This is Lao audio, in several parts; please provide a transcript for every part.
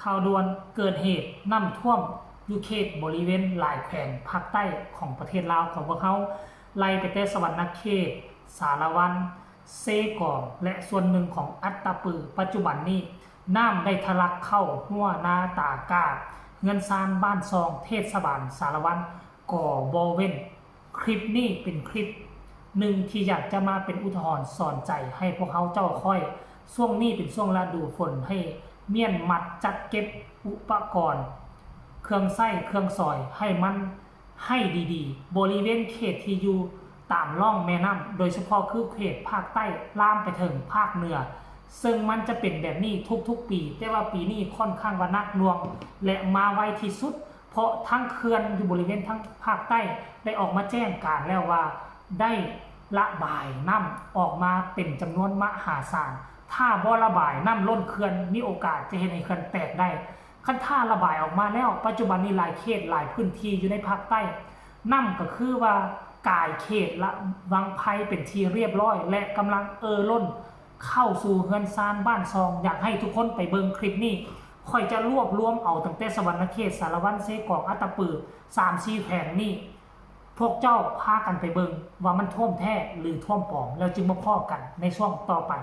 ຂ່າວດ່ວນເກີດເຫດນ້ຳຖ້ວມຢູ່ເຂດບໍລິເວນຫຼາຍແຂວງພາກໃຕ້ຂອງປະເທດລາວຂອງພວກເຮົາ, ໄລ່ໄປແຕ່ສະຫວັນນະເຂດ, ສາລະວັນ, ເຊກອງ ແລະ ສ່ວນໜຶ່ງຂອງອັດຕະປື. ປັດຈຸບັນນີ້ ນ້ຳໄດ້ທະລັກເຂົ້າຮົ້ວນາຕາກ້າ, ເຮືອນຊານບ້ານຊ່ອງ, ເທດສະບານສາລະວັນ ກໍບໍ່ເວັ້ນ. ຄລິບນີ້ເປັນຄລິບໜຶ່ງທີ່ຢາກຈະມາເປັນອຸທາຫອນສອນໃຈໃຫ້ພວກເຮົາເຈົ້າຂ້ອຍ. ຊ່ວງນີ້ເປັນຊ່ວງລະດູຝົນ, ໃຫ້ມ້ຽນມັດຈັດເກັບອຸປະກອນເຄື່ອງໃຊ້ເຄື່ອງສອຍໃຫ້ມັນ ໃຫ້ດີໆ. ບໍລິເວນເຂດທີ່ຢູ່ຕາມລ່ອງແມ່ນ້ຳ, ໂດຍສະເພາະຄືເຂດພາກໃຕ້ລາມໄປເຖິງພາກເໜືອ, ເຊິ່ງມັນຈະເປັນແບບນີ້ທຸກໆປີ, ແຕ່ວ່າປີນີ້ຂ້ອນຂ້າງວ່າໜັກໜ່ວງ ແລະ ມາໄວທີ່ສຸດ, ເພາະທັງເຂື່ອນຢູ່ບໍລິເວນທາງພາກໃຕ້ໄດ້ອອກມາແຈ້ງການແລ້ວວ່າ ໄດ້ລະບາຍນ້ຳອອກມາເປັນຈຳນວນມະຫາສານ. ຖ້າບໍ່ລະບາຍ, ນ້ຳລົ້ນເຂື່ອນມີໂອກາດຈະເຮັດໃຫ້ເຂື່ອນແຕກໄດ້. ຄັນຖ້າລະບາຍອອກມາແລ້ວ, ປັດຈຸບັນນີ້ຫຼາຍເຂດ, ຫຼາຍພື້ນທີ່ຢູ່ໃນພາກໃຕ້, ນ້ຳກໍຄືວ່າກາຍເຂດລະວັງໄພເປັນທີ່ຮຽບຮ້ອຍ ແລະ ກຳລັງເອ່ອລົ້ນເຂົ້າສູ່ເຮືອນຊານບ້ານຊ່ອງ. ຢາກໃຫ້ທຸກຄົນໄປເບິ່ງຄລິບນີ້. ຂ້ອຍຈະລວບລວມເອົາຕັ້ງແຕ່ສະຫວັນນະເຂດ, ສາລະວັນ, ເຊກອງ, ອັດຕະປື, ສາມສີ່ແຂວງນີ້. ພວກເຈົ້າພາກັນໄປເບິ່ງວ່າມັນຖ້ວມແທ້ ຫຼື ຖ້ວມປອມ, ແລ້ວຈຶ່ງມາພໍ້ກັນໃນຊ່ວງຕໍ່ໄປ.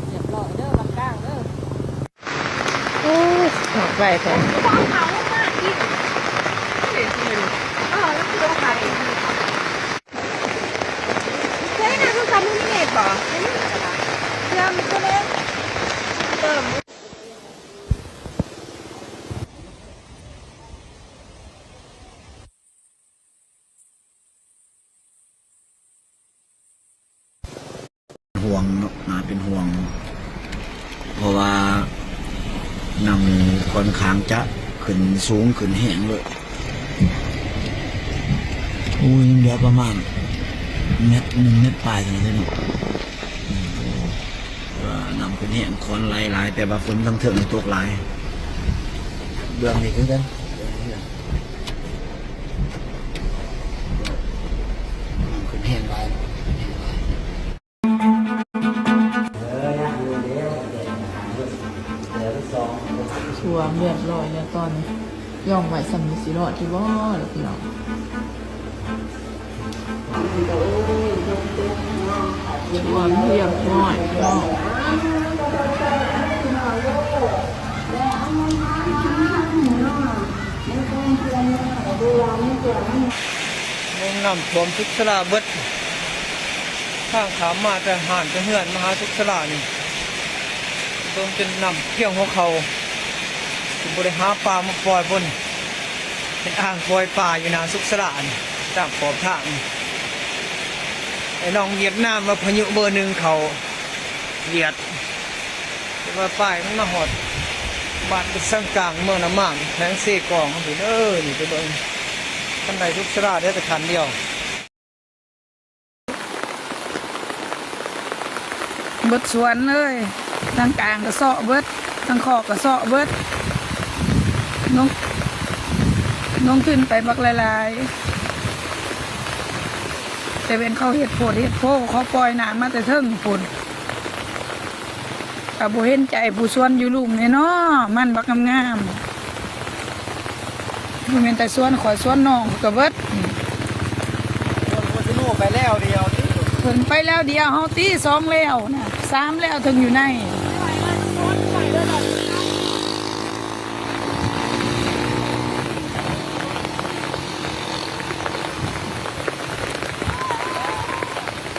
ຮຽບຮ້ອຍເດີ ວັດກາງເດີ. ໂອ້ ອອກໄວແທ້. ຫ່ວງເນາະ ໜ້າເປັນຫ່ວງ ເພາະວ່ານ້ຳຂ້ອນຂ້າງຈະຂຶ້ນສູງຂຶ້ນແຮງເລີຍ. ໂອ້ຍ ຍັງເຫຼືອປະມານແມັດ ໜຶ່ງແມັດປາຍເທົ່ານັ້ນເດເນາະ. ອືມ ໂອ້ ວ່ານ້ຳຂຶ້ນແຮງ ຂ້ອນໄຫຼຫຼາຍ ແຕ່ວ່າຝົນທາງເທິງຕົກຫຼາຍ. ເບື້ອງນີ້ຄືກັນ ເບື້ອງນີ້ຄືກັນ ນ້ຳຂຶ້ນແຮງຫຼາຍ ແຮງຫຼາຍ. ຖ້ວມຮຽບຮ້ອຍແລ້ວຕອນນີ້. ຍ່ອງໄວ້ສ່ຳນີ້ຊິລອດຢູ່ບໍ່ລະພີ່ນ້ອງ? ຖ້ວມຮຽບຮ້ອຍແລ້ວ. ນ້ຳຖ້ວມສຸກສາລາເບິດ. ທາງຂ້າມມາແຕ່ຮ້ານແຕ່ເຮືອນມາຫາສຸກສາລານີ້ ເບິ່ງຈົນນ້ຳພຽງຫົວເຂົ່າ ຊິບໍ່ໄດ້ຫາປາມາປ່ອຍພຸ້ນ. ເປັນອ່າງປ່ອຍປາຢູ່ໜ້າສຸກສາລານີ້ ຕາມຂອບທາງ. ໄອ້ນ້ອງຫວຽດນາມວ່າພາຍຸເບີໜຶ່ງເຂົ້າຫວຽດ. ແຕ່ວ່າປ້າຍມັນມາຮອດບ້ານກະສັງກາງ ເມືອງນ້ຳໝາງ ແຂວງເຊກອງ ເຮົາພີ້ເດີ. ນີ້ໄປເບິ່ງ ຄັນໄດ້ສຸກສາລາເຫຼືອແຕ່ຄັນດຽວ. ເບິດສວນເລີຍ ທາງກາງກະເຊາະເບິດ ທາງຄອກກະເຊາະເບິດ. ລົງ ລົງທຶນໄປບັກຫຼາຍໆ ແຕ່ເປັນເຂົາເຮັດໂພດເຮັດໂພ ເຂົາປ່ອຍນ້ຳມາແຕ່ເທິງພຸ້ນ. ກະບໍ່ເຫັນໃຈຜູ້ສວນຢູ່ລຸ່ມແນ່ເນາະ ມັນບັກງາມໆ. ບໍ່ແມ່ນແຕ່ສວນຂ້ອຍ ສວນນ້ອງກະເບິດ. ເພິ່ນໄປແລ້ວດຽວຕິ ເພິ່ນໄປແລ້ວດຽວ ເຮົາຕິສອງແລ້ວນະ ສາມແລ້ວ ເຖິງຢູ່ໃນ.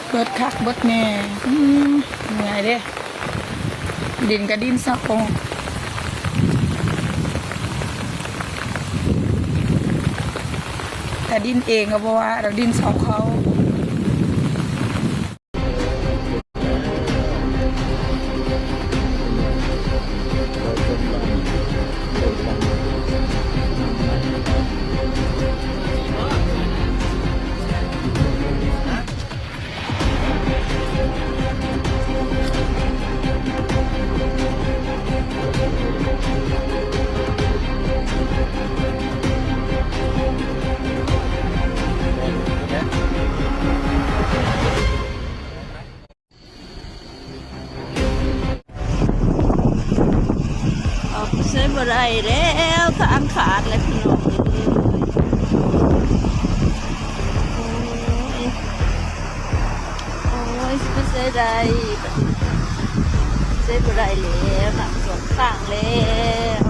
ເບິດຄັກເບິດແນ່. ອືມ ເມື່ອຍເດ້. ດິນກະດິນສະໂພກ. ກະດິນເອງກໍບໍ່ວ່າ ດິນຊອກເຂົາ. ອອກໄປໃສບໍ່ໄດ້ແລ້ວ ທາງຂາດແລ້ວພີ່ນ້ອງເອີຍ. ໂອ້ຍ ໂອ້ຍ ຊິໄປໃສໄດ້ ໄປໃສບໍ່ໄດ້ແລ້ວ ນ້ຳຖ້ວມທາງແລ້ວ.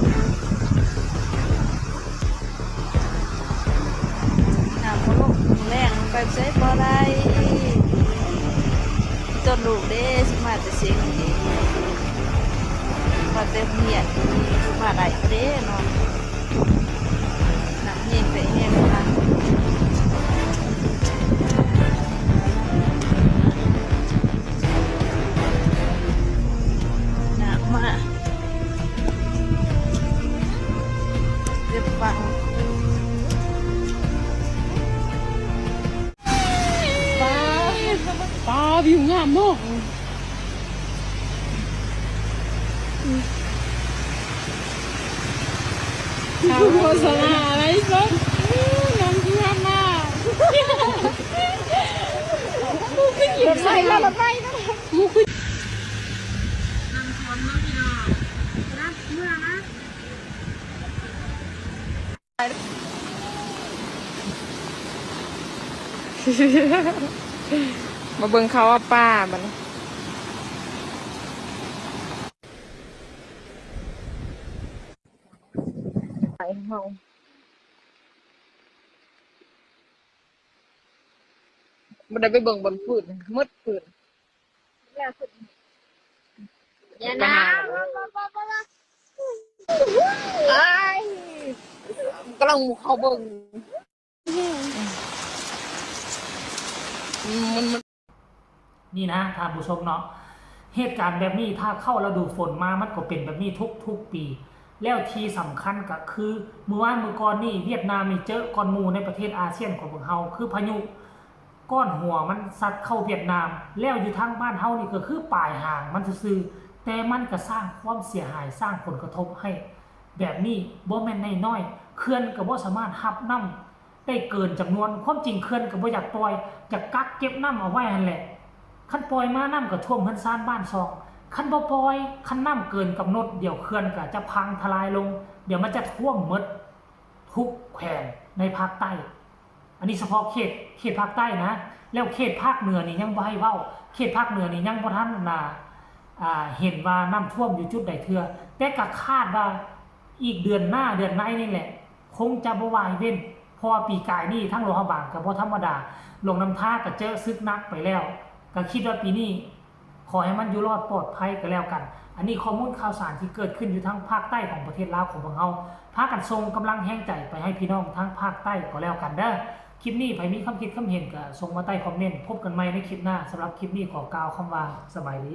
ນ້ຳບໍ່ລົງ ແລ້ງໄປໃສບໍ່ໄດ້ ຕົນລູກເດ້ ຊິມາແຕ່ຊຽງໃໝ່ ມາແຕ່ໂຮງຮຽນ ຊິມາໄດ້ເດ້ເນາະ ນ້ຳແຮງແທ້ແຮງວ່າ ນ້ຳມາ. ເກັບປາ ປາ ປາ ວິວງາມເນາະ ໂຄສະນາໄລສົດ ນ້ຳເກືອມາ ໃສ່ລະໄປເນາະ ມາເບິ່ງເຂົາເອົາປາບັດນີ້ ໄປເຮົາ ບໍ່ໄດ້ໄປເບິ່ງບ່ອນຟືນ ໝົດຟືນ. ຢ່ານະ ໄປຫາ ອ້າຍ ກຳລັງເຂົ້າເບິ່ງ ມັນ ມັນ ນີ້ນະທ່ານຜູ້ຊົມເນາະ ເຫດການແບບນີ້ ຖ້າເຂົ້າລະດູຝົນມາ ມັນກໍເປັນແບບນີ້ທຸກໆປີ ແລ້ວທີ່ສຳຄັນກະຄື ມື້ວານມື້ກ່ອນນີ້ ຫວຽດນາມນີ້ເຈີກ່ອນໝູ່ໃນປະເທດອາຊຽນຂອງພວກເຮົາ ຄືພາຍຸ ກ້ອນຫົວມັນຊັດເຂົ້າຫວຽດນາມ ແລ້ວຢູ່ທາງບ້ານເຮົານີ້ກໍຄືປາຍຫາງມັນຊື່ໆ ແຕ່ມັນກໍສ້າງຄວາມເສຍຫາຍ ສ້າງຜົນກະທົບໃຫ້ແບບນີ້ບໍ່ແມ່ນນ້ອຍໆ ເຂື່ອນກໍບໍ່ສາມາດຮັບນ້ຳໄດ້ເກີນຈຳນວນ. ຄວາມຈິງເຂື່ອນກໍບໍ່ຢາກປ່ອຍ ຢາກກັກເກັບນ້ຳເອົາໄວ້ຫັ້ນແຫຼະ. ຄັນປ່ອຍມານ້ຳກໍຖ້ວມເຮືອນຊານບ້ານຊ່ອງ ຄັນບໍ່ປ່ອຍ ຄັນນ້ຳເກີນກຳນົດ ດຽວເຂື່ອນກໍຈະພັງທະລາຍລົງ ດຽວມັນຈະຖ້ວມໝົດ ທຸກແຂວງໃນພາກໃຕ້ ອັນນີ້ສະເພາະເຂດ ເຂດພາກໃຕ້ນະ ແລ້ວເຂດພາກເໜືອນີ້ຍັງບໍ່ໃຫ້ເວົ້າ ເຂດພາກເໜືອນີ້ຍັງບໍ່ທັນ ອັນນ່າ ອ່າ ເຫັນວ່ານ້ຳຖ້ວມຢູ່ຈຸດໃດເທື່ອ ແຕ່ກໍຄາດວ່າອີກເດືອນໜ້າເດືອນໃນນີ້ແຫຼະ ຄົງຈະບໍ່ວ່າຍເວັ້ນ ເພາະວ່າປີກາຍນີ້ທາງຫຼວງພະບາງກໍບໍ່ທຳມະດາ ຫຼວງນ້ຳທາກໍເຈີສຶກໜັກໄປແລ້ວ ກໍຄິດວ່າປີນີ້ ຂໍໃຫ້ມັນຢູ່ລອດປອດໄພກໍແລ້ວກັນ. ອັນນີ້ຂໍ້ມູນຂ່າວສານທີ່ເກີດຂຶ້ນຢູ່ທາງພາກໃຕ້ຂອງປະເທດລາວຂອງພວກເຮົາ. ພາກັນສົ່ງກຳລັງແຮງໃຈໄປໃຫ້ພີ່ນ້ອງທາງພາກໃຕ້ກໍແລ້ວກັນເດີ້. ຄລິບນີ້ໃຜມີຄຳຄິດຄຳເຫັນກໍສົ່ງມາໃຕ້ຄອມເມັນ. ພົບກັນໃໝ່ໃນຄລິບໜ້າ. ສຳລັບຄລິບນີ້ຂໍກ່າວຄຳວ່າ ສະບາຍດີ.